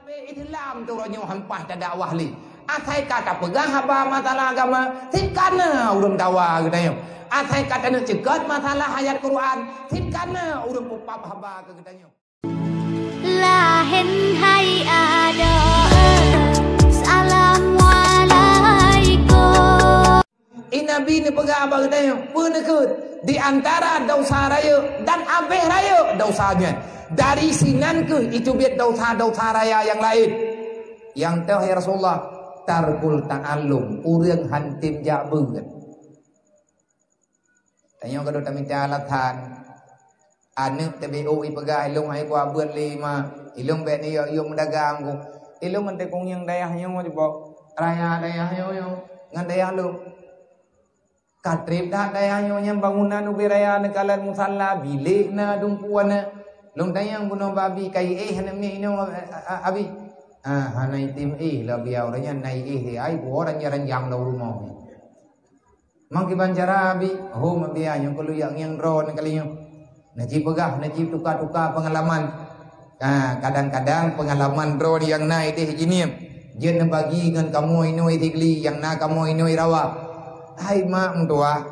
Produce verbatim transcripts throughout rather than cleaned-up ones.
Islam tu uroe nyoe hampah tadakwah lé. Asai ka tapeugah haba masalah agama, sit ka na ureuëng dawa geutanyoe. Asai ka taneuk ceukat masalah ayat Quran, sit ka na ureuëng peupab haba keu geutanyoe. Lahen hai adoe, assalamualaikum. I Nabi neupeugah bak geutanyoe, peue neukheun di antara desya rayeuk dan abéh rayeuk desya nyan. Dari sinan kheueh jiteubiet desya-desya raya nyang laén. Nyang toh, ya Rasulullah, tarkul ta'allum, ureuëng han tem jak beuet. Tanyoe ka deuh tamita alasan. Aneuëk teubiet ipeugah, "Ilôn hai kuabeuet lé ma, ilôn bék neuyue-yue meudagang ku. Ilôn ngon teukueng nyang dayah nyoe jibok raya dayah nyoe nyoe ngon dayah lôn." Ka treb that dayah nyoe nyang bangunan ubé raya neukalon musala, bilék na, dumpeue na. Lôn tanyong bunoe bak abi, "Ka éh aneuëk miet inoe, a-, a-, abi?" "Ah, hana item éh lé biya ureuëng nyan, na éh di ai buoh ranjang-ranjang lom rumoh." Mang kiban cara abi, hom abi nyoe keu lôn jak ngieng droe nyoe kali nyoe. Neuji peugah, neuji tuka-tuka peungalaman. Ka, kadang-kadang peungalaman droe nyang na ideh jinieb, jeuet neubagi ngon kamoe inoe di Sigli nyang na kamoe inoe Rawa. Hai mak meutuwah,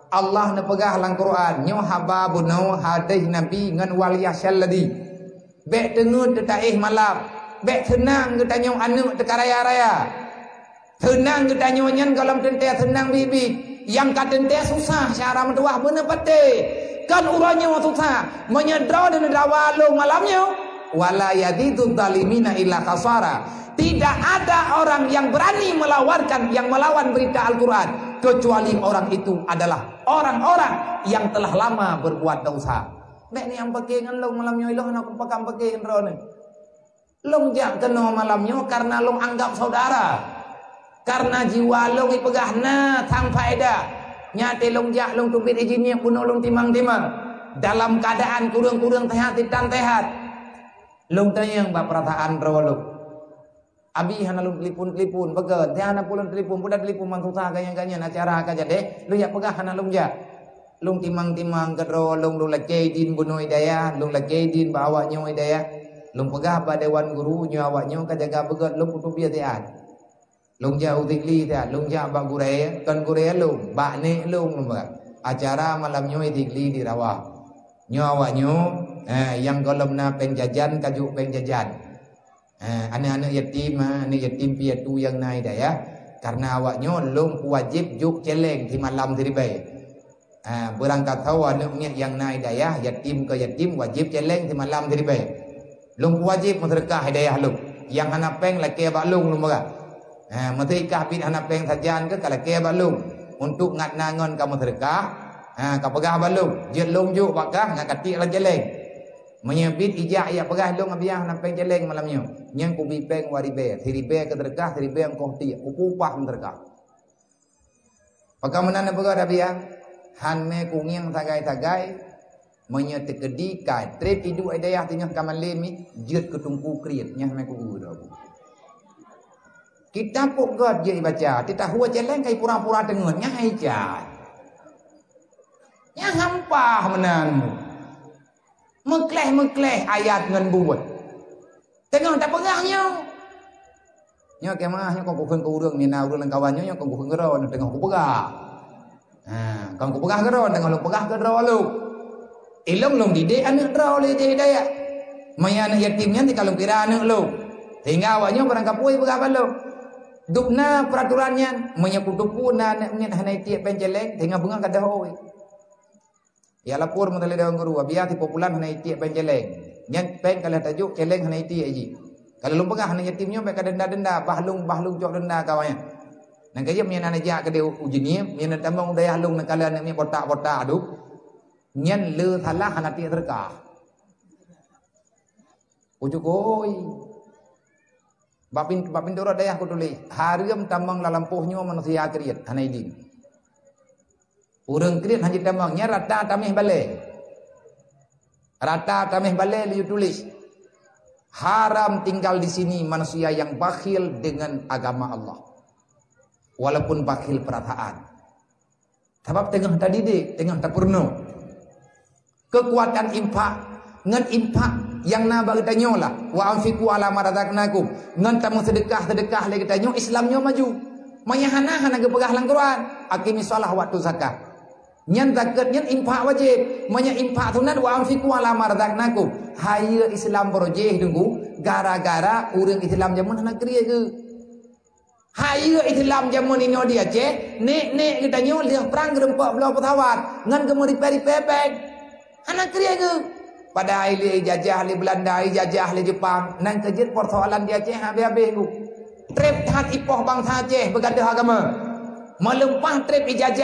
Allah neupeugah lam Quran, nyoe haba bunoe hadis Nabi ngon wal yasyal ladhi. Bék teungeut teutaéh malam, bék seunang geutanyoe aneuëk teuka raya-raya. Seunang geutanyoe nyan gohlom teuntée seunang biet-biet, nyang ka teuntée susah syara meutuwah beuneupaté. Kon uroe nyoe susah, meunyoe droeneuh neudawa lôn malam nyoe, wala yaziduz zalimina illa khasara. Tidak ada orang yang berani melawankan, yang melawan berita Al-Quran, kecuali orang itu adalah orang-orang yang telah lama berbuat dosa. Bék neupaké ngon lôn malam nyoe, ilôn hana kupakat paké ngon droeneuh. Lôn jak keunoe malam nyoe karena lôn anggap saudara. Karena jiwa lôn ipeugah na sang faedah. Nyan teuh lôn jak lôn teubiet izin nyoe keunoe lôn timang-timang. Dalam keadaan kureueng-kureueng sehat, ditan sehat. Lôn tanyong bak peurasaan droe lôn. Abi hana lôn telepon-telepon, beugét. Dia hana pulon telepon, peue telepon man susah ganyang-ganyang acara ka jadi. Lôn jak peugah hana lôn jak. Lôn timang-timang keudroe lôn, lôn lakée idin bunoe i dayah, lôn lakée idin bak awak nyoe i dayah. Lôn peugah bak dewan guru nyoe awak nyoe ka jaga beugét, lôn kuteubiet siat. Lôn jak u Sigli siat, lôn jak bak gurée, kon gurée lôn, bak nek lôn, lôn peugah. Acara malam nyoe i Sigli di Rawa. Nyoe awak nyoe, eh, nyang gohlom na péng jajan, ka jok péng jajan. Ha, aneuëk-aneuëk yatim, ha, aneuëk yatim piatu nyang na i dayah, karena awak nyoe lôn peuwajéb jok céléng simalam siribée. Ha, beurangkasoe aneuëk miet nyang na i dayah, yatim keu yatim, wajéb céléng simalam siribée. Lôn peuwajéb meuseudeukah i dayah lôn. Nyang hana péng lakée bak lôn, lôn peugah. Ha, meusé kah biet hana péng sajan keuh ka lakée bak lôn. Untuk ngat na ngon ka meuseudeukah, ha, ka peugah bak lôn. Jeuet lôn jok bak kah ngat ka tiek lam céléng. Meunyoe biet ijak jak peugah lôn, "Abiah, hana péng céléng malam nyoe." Nyan kubi péng dua ribée, siribée keu seudeukah, siribée eungkôt tiek, kupeupah meuseudeukah. Pakon meunan neupeugah Abiah, han mé kungieng sagai-sagai, meunyoe teukeudi ka treb iduek i dayah teungoh ka malém, jeuet keu teungku kriet, nyan mé kueu droe. Kitab pok gét jeuet ibaca, teuka hue céléng ka ipura-pura teungeut, nyan hai cai. Nyan hampah meunan. Meukleh-meukleh ayat ngon buet. Teungoh tapeugah nyoe. Nyoe keumaah nyoe kon kukheun keu ureuëng, mina ureuëng lam kawan nyoe, nyoe kon kukheun keu droe, teungoh kupeugah. Ha, kon kupeugah keu droe, teungoh lôn peugah keu droe lôn. Ilôn lôn didik aneuëk droe lé di dayah. Meunyoe aneuëk yatim nyan teuka lôn kira aneuëk lôn. Sehingga awak nyoe barangkapeue peugah bak lôn. Dub na peuraturan nyan, meunyoe kuteupeue na aneuëk miet hana itiek péng céléng, sehingga beungoh ka deuh oi. Ya lapor meutalé dewan guru, Abiah sipoh pulan hana itiek péng céléng. Nyan péng ka lheueh tajok, céléng hana itiek jih. Ka lôn peugah aneuëk yatim nyoe bék ka denda-denda, bah lôn, bah lôn cok denda kawan nyan. Nyan ka jeuet meunyoe na jak keudeh u Jeunieb, meunyoe na tamong u dayah lôn neukalon aneuëk miet botak-botak dub. Nyan le salah hana tiek seudeukah. Ucukôi. Bak pin-, bak pintoe rot dayah kutuléh, hareuem tamong lam lampôh nyoe manusia kriet, hana idin. Ureuëng kriet hana jitamong, nyan rata taméh balée. Rata taméh balée laju tuléh, "Haram tinggal di sini manusia yang bakhil dengan agama Allah, walaupun bakhil perasaan." Sabab teungoh tadidik, teungoh tapeurunoe. Keukuatan infak ngon infak Nyang na bak geutanyoe lah, "Wa anfiqu ala ma razaqnakum." Ngon tameuseudekah-seudekah lé geutanyoe, Islam nyoe maju. Meunyo hana, hana geupeugah lam Quran, "Aqimis shalah wa atuz zakah." Nyan zakat, nyan infak wajéb. Meunyo infak sunat, "Wa anfiqu ala ma razaqnakum." Hayeue Islam beurojéh, Teungku, gara-gara ureuëng Islam jameun hana kriet geuh. Hayeue Islam jameun inoe di Aceh, nek-nek geutanyoe lheueh prang geureumpok bloe peusawat ngon geumeuripée-ripée péng. Hana kriet geuh. Padahai lé ijajah lé Beulanda, ijajah lé Jepang, nyan keuh jeuet persoalan di Aceh habéh-habéh geuh. Treb that ipoh bansa Aceh beugadoh agama. Meuleumpah treb ijajah